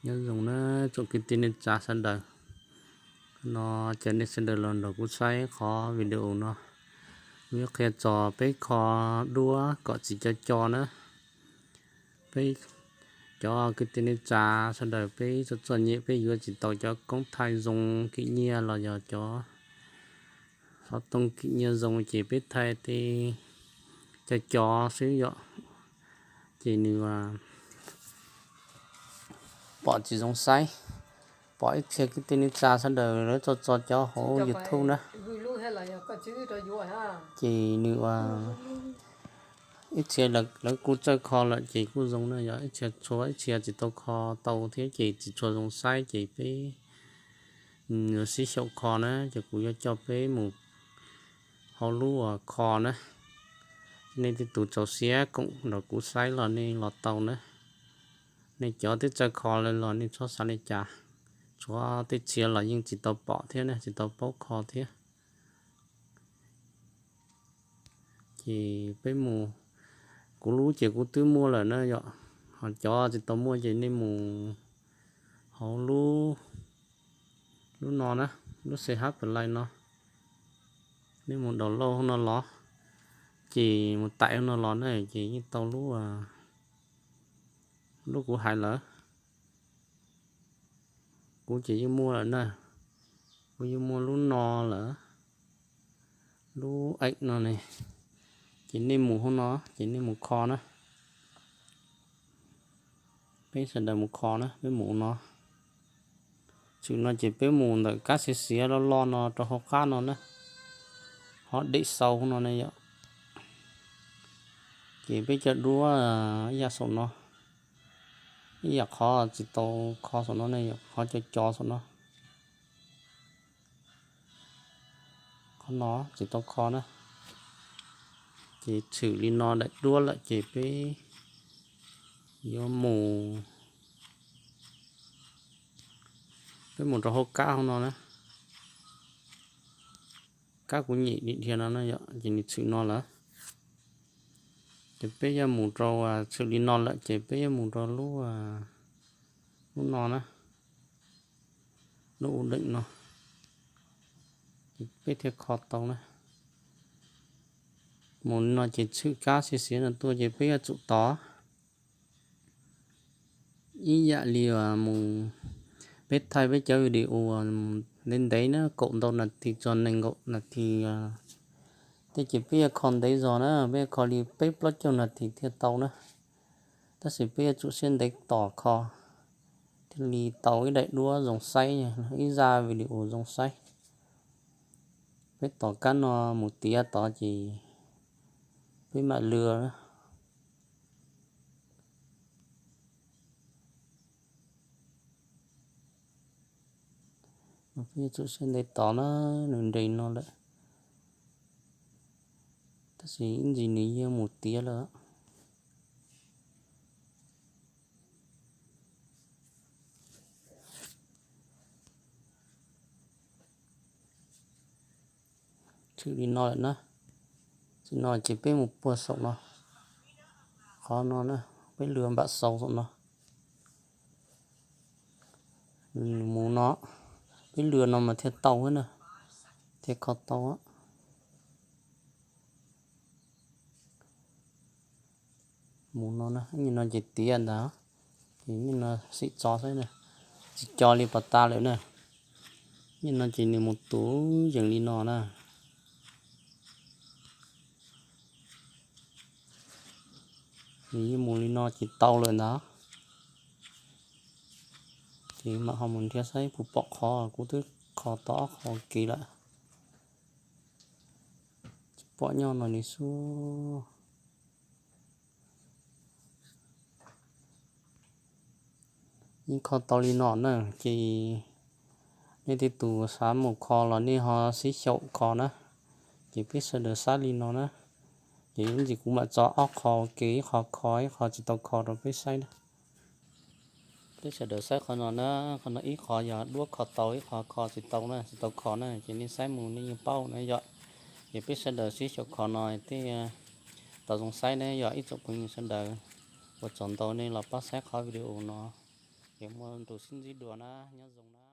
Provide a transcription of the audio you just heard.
Nyob zoo na tsoom kwv tij neej tsa sawv daws, no ces nej sawv daws los nrog kuv saib qhov video no. Kuv yuav qhia txog peb kho duab kom tsis co co na. Peb cov kwv tij neej tsa sawv daws peb txom txom nyem peb yuav tsis tau cov koob thaij zoo kim nyiaj los yog cov xov tooj kim nyiaj zoo ces peb thaij tej co co xwb yom. Ces nws pom tsis zoo saib, pom ib txhia kwv tij neej tsa sawv daws lawv tso tso cov hauv YouTube na. Ces nws ua ib txhia lawv kuj txawj kho lawm ces kuj zoo na yom, ib txhia txhua ib txhia tsis tau kho tau thiab ces tsis tshua zoo saib ces peb yuav sib xyaum kho na, ces kuv yuav coj peb mus hauv lub uas kho na. Nej tej tus txaus siab koom nrog kuv saib los nej los tau na. Nej cov twb txawj kho lawm los nej txhob xav li cas, tshuav tej txhia los yeej tsis tau pom thiab na, tsis tau paub kho thiab. Ces peb mus, kuv lub ces kuv twb muaj lawm na yom, ho cov tsis tau muaj ces nej mus hauv lub, lub no na, lub C H Play no, nej mus download hauv no los, ces mus tải hauv no los na ces yeej tau lub, lub kuv hais lawm. Kuv ces yeej muaj lawm na, kuv yeej muaj lub no lawm, lub app no ne, ces nej mus hauv no ces nej mus kho na. Peb sawv daws mus kho na, peb mus no. Tshwm no ces peb mus ntawm kab xiav xiav loj loj no rau hauv qab no na, ho dej sau no ne yom. Ces peb cov duab ib yam saum no, ib yam qhov tsis tau kho saum no ne yom, qhov co co saum no. Qhov no tsis tau kho na. Ces tshwm li no daim duab lawm ces peb yuav mus, peb mus rau hauv kab hauv no na. Kab kuv nyem dhia no na yom, ces nws tshwm no lawm. Ces peb yuav mus rau, tshwm li no lawm ces peb yuav mus rau lub, lub no na, lub u deem no, ces peb thiaj kho tau na. Mus li no ces tshwm kab xiav xiav no tuaj ces peb yuav tsum tos. Ib yam li mus, peb thaij peb cov video ntev ntev na, kaum ntau nas this txog nees nkaum nas this, tej ces peb yuav kho ntev zog na, peb yuav kho li peb plaub caug nas this thiaj tau na. Tab sis peb yuav tsum siab ntev tos kho thiaj li tau ib daim duab zoo saib, ib zaj video zoo saib. Peb tos kab no mus tiav tod ces peb mam lwm. Peb yuav tsum siab ntev tos na, nws nres no lawm, tab sis ib ntsis nws yeej mus tiav lawm. Tshwm li no lawm na, tshwm no ces peb mus puag saum no, qhov no na, peb lwm npam xaus saum no. Mus no, peb lwm no mas thiaj tau na, thiaj kho tau. Mus no na, ib nyuag no ces tiav ntag, ces ib nyuag no xim tso xwb na, tsis co li pas tas lawm na. Ib nyuag no ces nws mus tus yees li no na. Nws yeej mus li no ces tau lawm ntag. Ces mam ho mus nrhiav saib puas pom qhov, kuv twb kho tau ob qho kev lawm. Tsis pom nyob no li xwb. Yeej kho tau li no na, ces nej tej tus xav mus kho los nej ho sib xyaum kho na. Ces peb sawv daws saib li no na. Ces ib ntsis kuv mam tso ob qho ua ke, ib qho kho ib qho tsis tau kho rau peb saib na. Peb sawv daws saib qhov no na, qhov no ib qho yog duab kho tau, ib qho kho tsis tau na, tsis tau kho na, ces nej saib mus nej yeej paub na yom. Ces peb sawv daws sib xyaum kho no thiaj tau zoo saib na yom ib tsoom phooj ywg sawv daws. Ua tsaug ntau nej los pab saib qhov video no. Yuav muaj tus sib ntsib dua na, nyob zoo na.